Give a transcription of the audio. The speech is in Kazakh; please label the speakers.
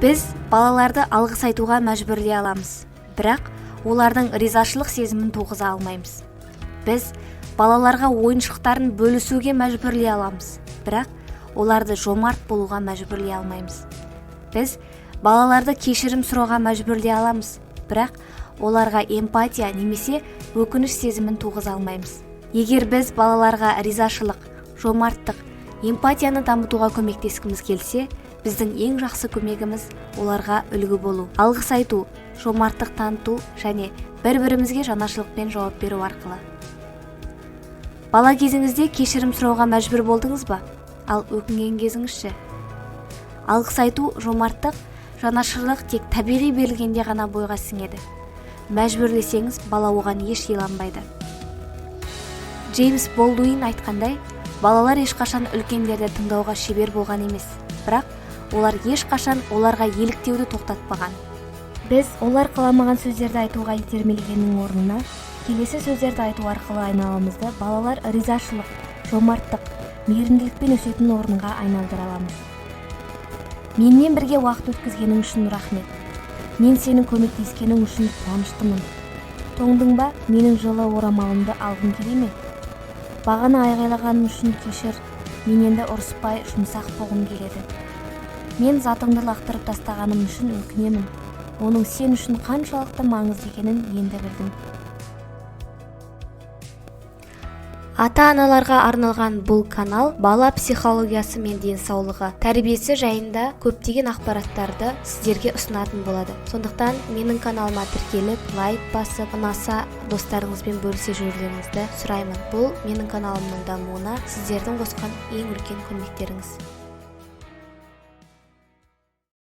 Speaker 1: Біз балаларды алғыс айтуға мәжбүрлей аламыз, бірақ олардың ризашылық сезімін туғыза алмаймыз. Біз балаларға ойыншықтарын бөлісуге мәжбүрлей аламыз, бірақ оларды жомарт болуға мәжбүрлей алмаймыз. Біз балаларды кешірім сұрауға мәжбүрлей аламыз, бірақ оларға эмпатия немесе өкініш сезімін туғыза алмаймыз. Егер біз балаларға ризашылық, жомарттық, эмпатияны дамытуға көмектескіміз келсе, біздің ең жақсы көмегіміз оларға үлгі болу, алғыс айту, жомарттық таныту және бір-бірімізге жанашырлықпен жауап беру арқылы. Бала кезіңізде кешірім сұрауға мәжбүр болдыңыз ба? Ал өкінген кезіңізше? Алғыс айту, жомарттық, жанашырлық тек табиғи берілгенде ғана бойға сіңеді. Мәжбүрлесеңіз, бала оған еш иланбайды. Джеймс Болдуин айтқандай, балалар ешқашан үлкендерді тыңдауға шебер болған емес, бірақ олар ешқашан оларға еліктеуді тоқтатпаған. Біз олар қаламаған сөздерді айтуға итермелегеннің орнына келесі сөздерді айту арқылы айналамызды балалар ризашылық, жомарттық, мейірімділікпен өсетін орынға айналдыра аламыз. Менімен бірге уақыт өткізгенің үшін рахмет. Мен сенің көмектескенің үшін қуаныштымын. Тоңдың ба? Менің жылы орамалымды алғың келе ме? Бағана айғайлағаным үшін кешір. Мен енді ұрыспай, жұмсақ болғым келеді. Мен затыңды лақтырып тастағаным үшін өкінемін. Оның сен үшін қаншалықты маңызды екенін енді білдім. Ата-аналарға арналған бұл канал бала психологиясы мен денсаулығы, тәрбиесі жайында көптеген ақпараттарды сіздерге ұсынатын болады. Сондықтан менің каналыма тіркеліп, лайк басып, ұнаса достарыңызбен бөлісе жүрулеріңізді сұраймын. Бұл менің каналымның дамуына сіздердің қосқан ең үлкен көмектеріңіз.